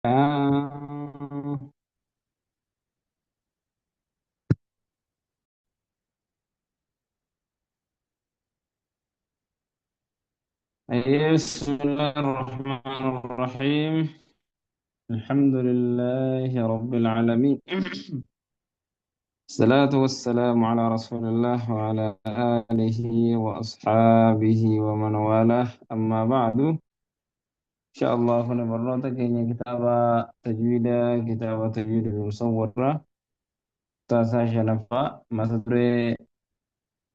آه. بسم الله الرحمن الرحيم. الحمد لله رب العالمين. الصلاة والسلام على رسول الله وعلى آله وأصحابه ومن والاه. أما بعد، إن شاء الله نبرتك كتاب تجويد، كتاب تجويد المصورة تاسع شنفة ما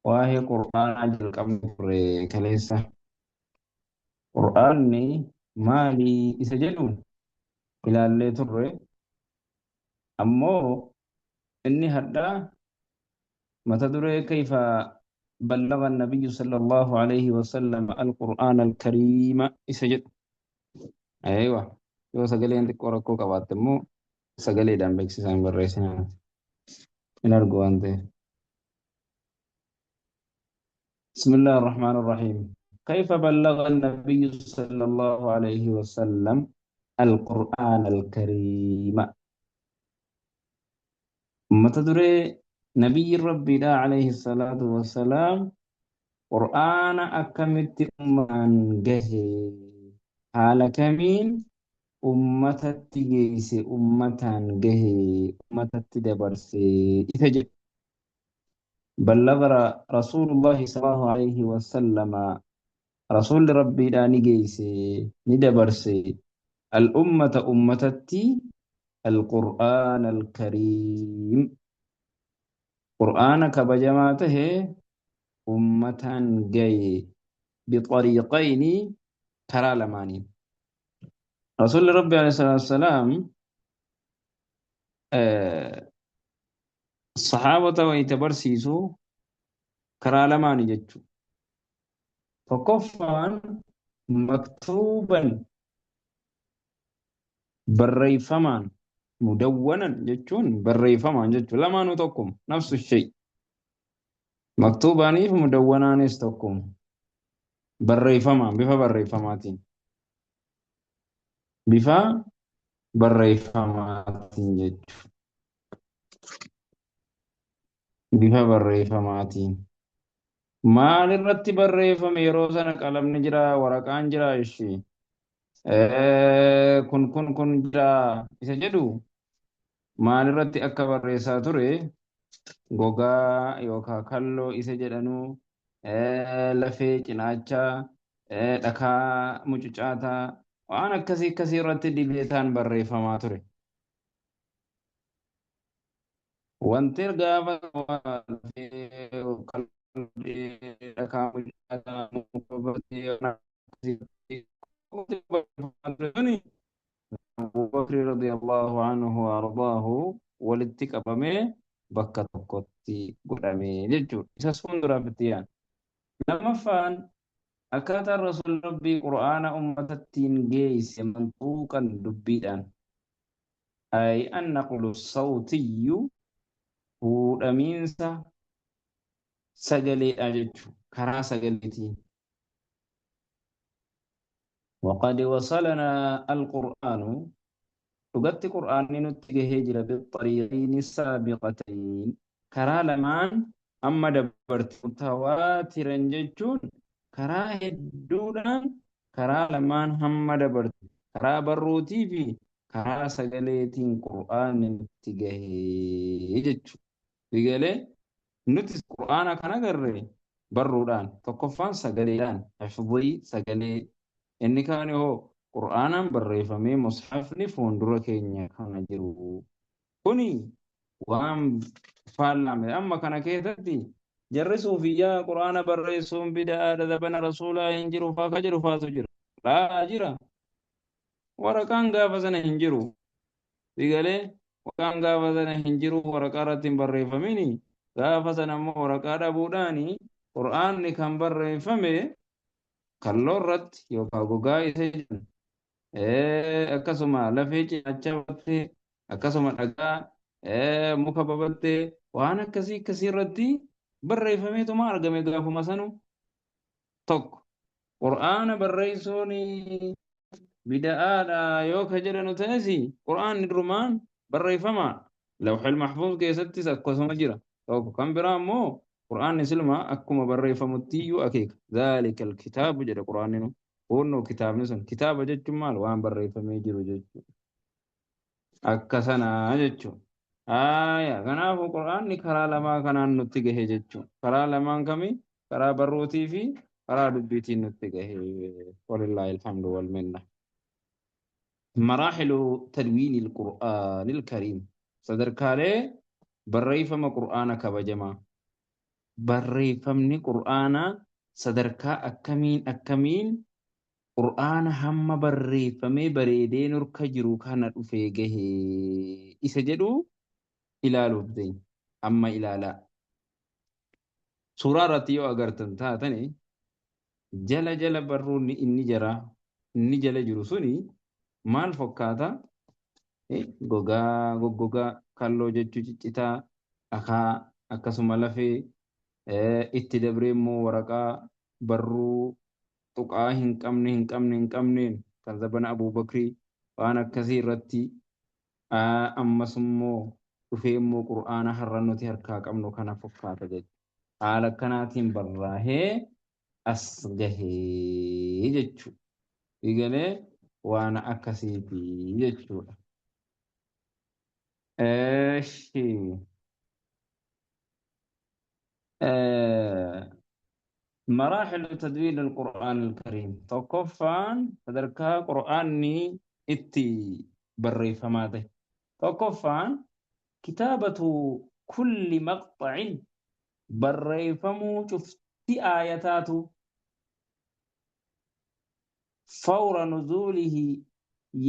waa'ee qur'aanaa jalqabne turre kaleessa. Qur'aanni maali isa jedhu ilaallee turre. Ammoo inni hadhaa mata duree kayfa ballagha nabiyyu sallallahu alayhi wa sallam alqur'aana alkariima isa jedhu. Aywa, yoo sagaleen xiqqoo rakkoo qabaatte immoo sagaleedhaan beeksisaan barreessinaa hin argu waan ta'eef. بسم الله الرحمن الرحيم. كيف بلغ النبي صلى الله عليه وسلم القرآن الكريم؟ ما تدري نبي ربي لا عليه الصلاة والسلام قرآن أكملت أمان جه حال كمين أمة تجيس أمة جه أمة تدبرسي. إذا بلغ رسول الله صلى الله عليه وسلم، رسول ربي لا نجيسي ندبرسي الأمة أمتتي القرآن الكريم، قرآن كبجماته أمة جاي بطريقين ترى لماني. رسول ربي عليه الصلاة والسلام الصحابة ويتبرسيسو كرا لماني جتشو. فكفان مكتوبا بريفمان، مدونا جتشون بريفمان جتشو لما نتقم نفس الشيء، مكتوباني مدونان استقم بريفمان بفا بريفماتين بفا بريفماتين جتشو بفا بريفماتين. maal irratti barreeffame yeroo sana? Qalamni jira, waraqaan jira, ishii kun kun kun jira isa jedhu maal irratti akka barreessaa ture? Gogaa yookaan kalloo isa jedhanuu, lafee cinaachaa, dhakaa mucucaataa, waan akkasii akkasii irratti dibeetaan barreeffamaa ture. Wanti gaafa lafee dhakaa mucucaataa muka battee waan akkasii suni Abu Bakr radiyallahu anhu wa ardaahu walitti qabamee bakka tokkotti godhamee jechuudha. Isas fuulduraaf itti yaana. Lammaffaan akkaataan Rasuulli Rabbii Qur'aana uummatattiin geesse manxuuqan dubbiidhaan. Ay annaqlu sawtiyyu, fuudhamiinsa sagaleedha jechuudha. Karaa sagaleetiin. وقد وصلنا القرآن، dhugatti qur'aanni nutti gahee jira، بالطريقين السابقتين، karaa lamaan amma dabarte، متواترا jechuun karaa hedduudhaan, karaa lamaan hamma dabarte, karaa barruutii fi karaa sagaleetiin qur'aanni nutti gahee jechuudha. Egalee nuti qur'aana kan agarre barruudhaan tokkoffaan, sagaleedhaan hifdii sagalee, inni kaan hoo qur'aanaan barreeffamee musxafni fuuldura keenya kana jiru kuni waan faallame. Amma kana keessatti jarri suufiyyaa qur'aana barreessuun bida'aadha, zabana rasuulaa hin jiru faa ka jedhu faatu jira. Laa, jira. Waraqaan gaafa sana hin jiru. Sigalee waraqaan gaafa sana hin jiru, waraqaa irratti hin barreeffamini. Gaafa sana immoo waraqaa dhabuudhaani qur'aanni kan barreeffame kalloo irratti yookaan gogaa isa jedhan, akkasuma lafee cinaacha battee, akkasuma dhagaa, muka babattee, waan akkasii akkasii irratti barreeffameetuma argame gaafuma sanu. Tokko qur'aana barreessuun Bida'aadha yoo ka jedhanu ta'es, Qur'aanni durumaan barreeffamaadha. Lawxil Mahfuuz keessattis akkasuma jira. Tokko kan biraa immoo Qur'aanni siluma akkuma barreeffamutti iyyuu akeeka. Zaalika alkitaabu jedha Qur'aanni nu. Hunnoo kitaabni sun kitaaba jechuun maal? Waan barreeffamee jiru jechuudha. Akka sanaa jechuudha. Haaya, kanaafuu Qur'aanni karaa lamaa kanaan nutti gahe jechuudha. Karaa lamaan kamii? Karaa barruutii fi karaa dubbiitiin nutti gahe. Walillaahi alhamdu wal minna. Maraaxilu tadwiini al-Qur'aanil Kariim. Sadarkaalee barreeffama Qur'aana kabajamaa. Barreeffamni Qur'aanaa sadarkaa akkamiin akkamiin Qur'aana hamma barreeffamee bareedee nurka jiru kana dhufee gahe isa jedhu ilaaluuf deemna. Amma ilaalaa. Suuraa irratti yoo agartan taatani, jala jala barruun inni jaraa inni jala jiru suni maal fakkaata? Gogaa goggogaa, kalloo jechuu ciccitaa, dhakaa, akkasuma lafee, itti dabree immoo waraqaa barruu tuqaa hin qabne hin qabne hin qabneen kan zabana Abuubakrii waan akkasii irratti, ammas immoo dhufee immoo Qur'aana har'a nuti harkaa qabnu kana fakkaata jechuudha. Haala akkanaatiin barraahee as gahee jechuudha. Egalee waan akkasiiti jechuudha. Eshi. Maraaxilu tadwiin al-Qur'aan al-Kariim. Tokkoffaan sadarkaa Qur'aanni itti barreeffamaa ta'e. Tokkoffaan kitaabatu kulli maqxa'in, barreeffamuu cufti aayataatu, fawra nuzuulihi,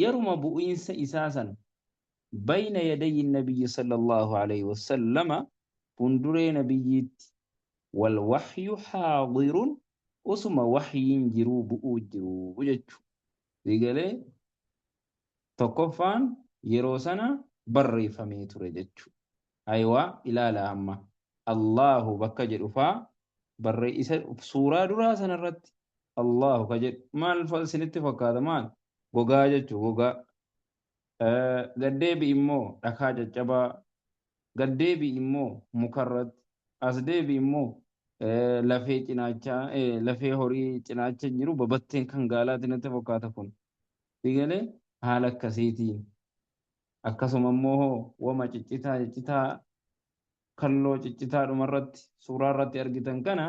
yeruma bu'iinsa isaa san, bayna yadayyi nabiyyi sallallahu alayhi wasallama, fuunduree nabiyyiitti, wal waxyu xaadirun, osuma waxyiin jiruu bu'uu jiruu jechu. Eegalee tokkoffaan yeroo sana barreeffamee ture jechu. Ayiwaa, ilaala amma Allahu bakka jedhu faa barree isa suuraa duraa sanarratti Allahu ka jedhu maal isinitti fakkaata? Maal? Gogaa jechu, gogaa. Gaddeebi immoo dhakaa caccabaa, gaddeebi immoo mukarratti, as deebi immoo lafee cinaachaa, lafee horii cinaacha hin jiru, babatteen kan gaalaati natti fakkaata kun. Eegalee haala akkasiitiin akkasuma immoo hoo wama ciccitaa ciccitaa, kalloo ciccitaa dhumarratti suuraa irratti argitan kana,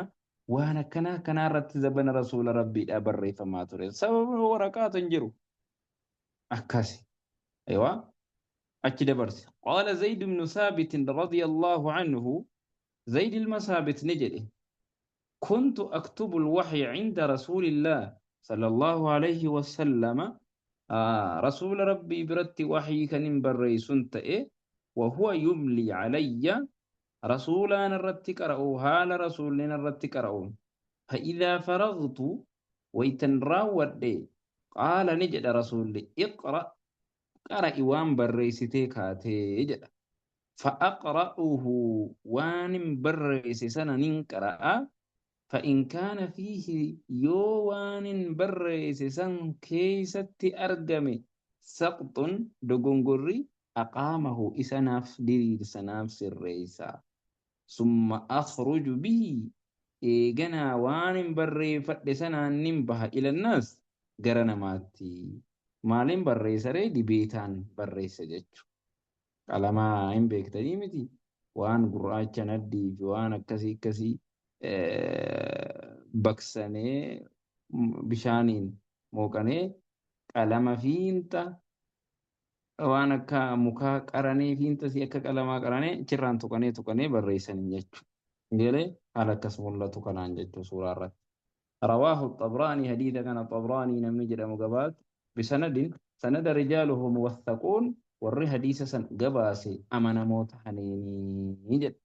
waan akkanaa akkanaa irratti zabana rasuula rabbiidhaa barreeffamaa ture. Sababa waraqaatu hin jiru. Akkasi. Aywa. Achi dabarse. Qaala Zayd ibn Saabit radiyallahu anhu, Zayd ilma Saabit ni jedhe. Kuntu aktubu al-wahya inda Rasuulillah sallallahu alayhi wa sallama, Rasuula Rabbii biratti wahyii kan hin barreessun ta'e, wa huwa yumli alayya, Rasuulaan irratti qara'u, haala Rasuulli irratti qara'uun, fa idhaa faragtu, waytan raawwadhe, qaala, ni jedha Rasuulli, iqra, qara'i waan barreessitee kaatee jedha. Fa aqra'uhu, waanin barreesse sana nin qara'a. Fa in kaana fiihi, yoo waanin barreesse san keessatti argame, saqxun, dogongorri, aqaamahu, isa naaf diriirsa, naaf sirreessa. Summa akhruju bihi, eeganaa waanin barreeffadhe sanaan nin baha, ilannaas, gara namaatti. Maaliin barreessa ree? Dibeetaan barreessa jechu. Qalamaa hin beektanii miti? Waan gurraacha naddii fi waan akkasii akkasii baqsanee bishaaniin mooqanee, qalama fiinxa waan akka mukaa qaranee, fiinxasii akka qalamaa qaranee achirraan tuqanee tuqanee barreessanii jechuudha. Galee haala akkas mul'atu kanaan jechuu suuraa irratti. Rawaahu Xabraanii, hadiisa kana Xabraanii namni jedhamu gabaase, bisanadin, sanada, rijaaluhu muwathaquun, warri hadiisa san gabaase amanamoo tahaniini jedha.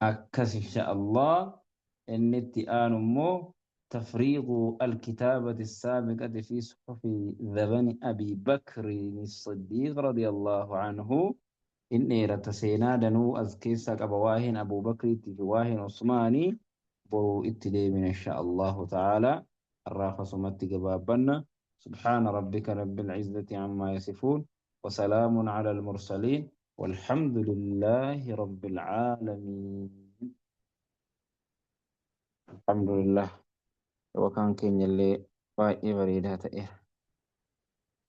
Akkas insha Allah inni itti aanu immoo tafriiqu alkitaabati saabiqati fi suhufi zabani Abi Bakrin Siddiiq radiyallahu anhu. In dheerata, seenaa danuu as keessaa qaba waa'een Abuu Bakriitii fi waa'een Usmaanii. Boruu itti deebina insha Allahu ta'ala. Har'aaf asumatti gabaabbanna. سبحان ربك رب العزة عما يصفون وسلام على المرسلين والحمد لله رب العالمين. الحمد لله. وكان كين يلي باي بريدها تئر.